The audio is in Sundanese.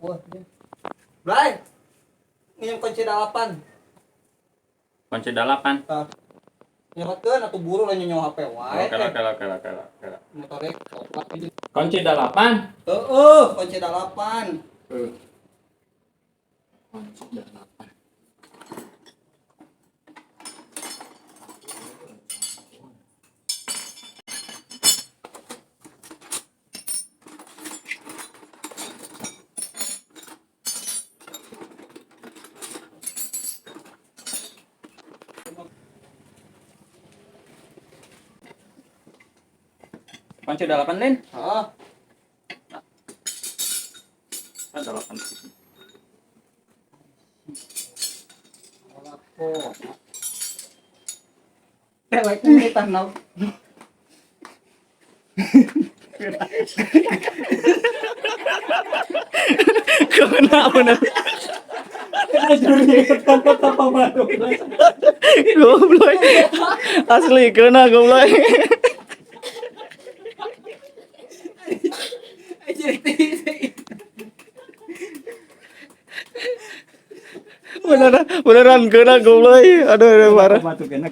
Wah, Blay. Minjem kunci dalapan. Kunci dalapan. Tah. Nyokotkeun atuh buru lah nyonya HP wae. Oke, oke, oke, oke, oke. Motornya coklat ini. Kunci dalapan. Heeh, kunci dalapan. Kunci dalapan. Kunci dalapan, Lin. Heeh. Ah, dalapan. Dewek ini tanah. Kena bener. Goblok. Asli kena goblok. Beneran beneran kena goblok. Aduh, aduh parah. Batu kena.